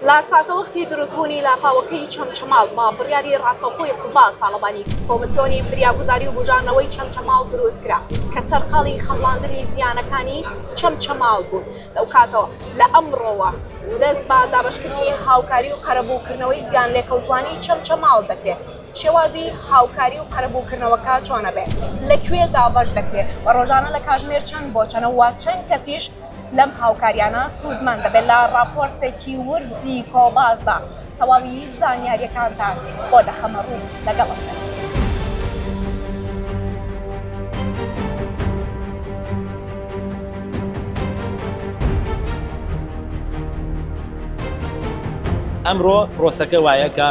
لە ساتەوەختی دروستبوونی لافاوەکەی چەمچەماڵ بە بڕیاری ڕاستەوخۆی قوباد تاڵەبانی، کۆمسیۆنی فریاگوزاری و بوژانەوەی چەمچەماڵ دروستکرا کە سەرقاڵی خەمڵاندنی زیانەکانی چەمچەماڵ بوون. لەو کاتەوە لە ئەمڕۆوە دەست بە دابەشکردنی هاوکاری و قەرەبووکردنەوەی زیانلێکەوتووانی چەمچەماڵ دەکرێت. شێوازی هاوکاری و قەرەبووکردنەوەکە چۆن ئەبێ؟ لە کوێ دابەش دەکرێ و ڕۆژانە لە کاژمێر چەند بۆ چەنە و چەند کەسیش لەم هاوکاریانە سوودمەند دەبێت؟ لە ڕاپۆرتێکی وردی کۆبازدا تەواوی زانیارییەکانتان بۆ دەخەمە ڕوو، لەگەڵم بن. ئەمڕۆ پرۆسەکە وایە کە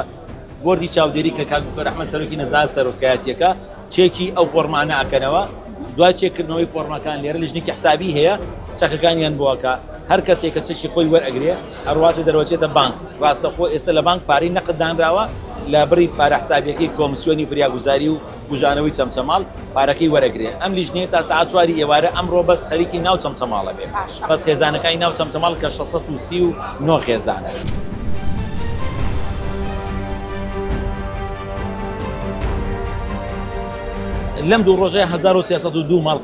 بۆردی چاودێری کە کاک دکتۆر ئەحمەد سەرۆکی نەزاهە سەرۆکایەتیەکە چێکی ئەو فۆرمانە ئەکەنەوە دوای چێکردنەوەی فۆرمەکان لێرە لیژنێکی حسابی هەیە چەکەکانیان بۆکە هەر کەسێک کە چەکی خۆی وەرئەگرێ ئەڕواتە دەرەوەچێتە بانک ڕاستەخۆ ئێستا لە بانک پارەی نەقد دانراوە لە بڕی پارە حسابیەکەی کۆمسیۆنی فریاگوزاری و بوژانەوەی چەمچەماڵ پارەکەی وەرەگرێ ئەم لیژنەیە تا سەعات چواری ئێوارە ئەمڕۆ بەس خەریکی ناو چەمچەماڵە بێ بەس خێزانەکانی ناو چەمچەماڵ کە 639 خێزانە. لەم دوو ڕۆژەیە 1302 ماڵ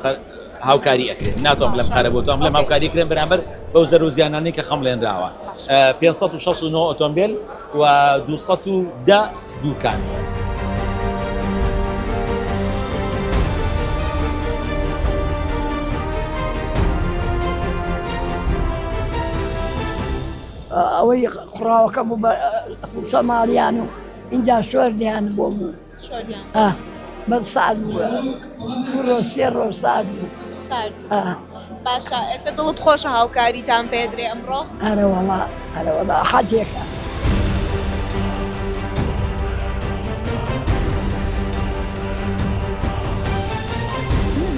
هاوکاری ئەکرێن ناتوانم بڵێم قەرەبوو توانم بڵێم هاوکاری کرێن بەرامبەر بەو زەرەر و زیانانەی کە خەمڵێنراوە 569 ئۆتۆمبیل و 210 دووکان. ئەوەی قوڕاوەکە بوو بە فڵچە ماڵیان و ئینجا شۆردیان بۆم و بەس سارد بوو دوو ڕۆژ سێ ڕۆژ سارد بوو باشە ئێستا دڵت خۆشە هاوکاریتان پێدرێ ئەمڕۆ؟ ئەرەوەڵا ئەرەوەڵا حەجێکە.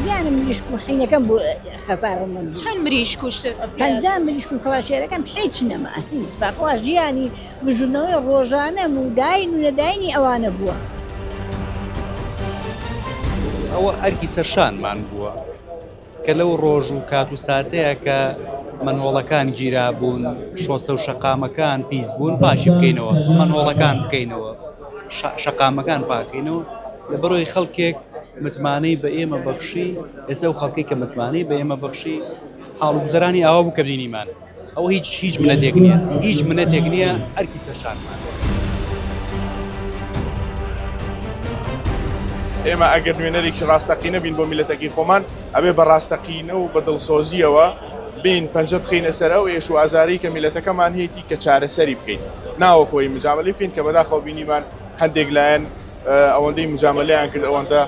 زیانم مریشک و حینەکەم بوو خەسارم من چەند مریشک کوشتت؟ 50 مریشک و کڵاشێرەکەم هیچ نەما هیچ بەخوا ژیانی بژوردنەوەی ڕۆژانەم و داین و نەداینی ئەوانە بووە. ئەوە ئەرکی سەرشانمان بووە کە لەو ڕۆژ و کات و ساتەیە کە مەنهۆڵەکان گیرابوون، شۆستە و شەقامەکان پیس بوون، پاکی بکەینەوە، مەنهۆڵەکان بکەینەوە، شەقامەکان پاکەینەوە، لەبەرئەوەی خەڵکێک متمانەی بە ئێمە بەخشی، ئێستا ئەو خەڵکەی کە متمانەی بە ئێمە بەخشی، حاڵ و گوزەرانی ئاوا بوو کە بینیمان. ئەوە هیچ هیچ منەتێک نییە هیچ منەتێک نییە ئەرکی سەرشانمان. ئێمە ئەگەر نوێنەرێکی ڕاستەقینە بین بۆ میلەتەکەی خۆمان ئەبێ بە ڕاستەقینە و بە دڵسۆزیەوە بین پەنجە بخینە سەر ئەو ئێش و ئازاری کە میلەتەکەمان هەیەی کە چارەسەری بکەین ناوەکۆی مجاملەی بکەین کە بەداخەوە بینیمان هەندێک لایەن ئەوەندەی مجامەلەیان کرد ئەوەندە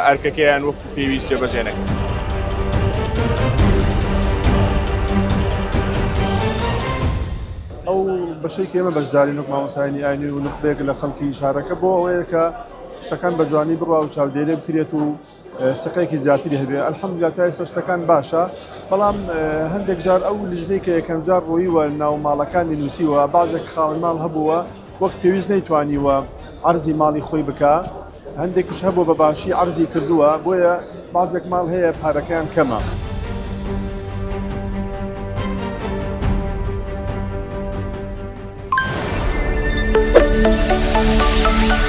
ئەرکەکەیان وەکو پێویست جێبەجێ نەکرد. ئەو بەشەی کە ئێمە بەشدارین وەک مامۆستایانی ئاینی و نوخبەیەک لە خەڵکی شارەکە بۆ ئەوەیە کە شتەکان بە جوانی بڕوا و چاودێری بکرێت و سقێکی زیاتری هەبێ الحمدلله تا ئێستا شتەکان باشە بەڵام هەندێک جار ئەو لیژنەی کە یەکەم جار ڕۆیوە ناو ماڵەکانی نووسیوە بازێک خاوەن ماڵ هەبووە وەک پێویست نەیتوانیوە عەرزی ماڵی خۆی بکا هەندێکیش هەبووە بە باشی عەرزی کردووە بۆیە بازێک ماڵ هەیە پارەکەیان کەمە. Thank you.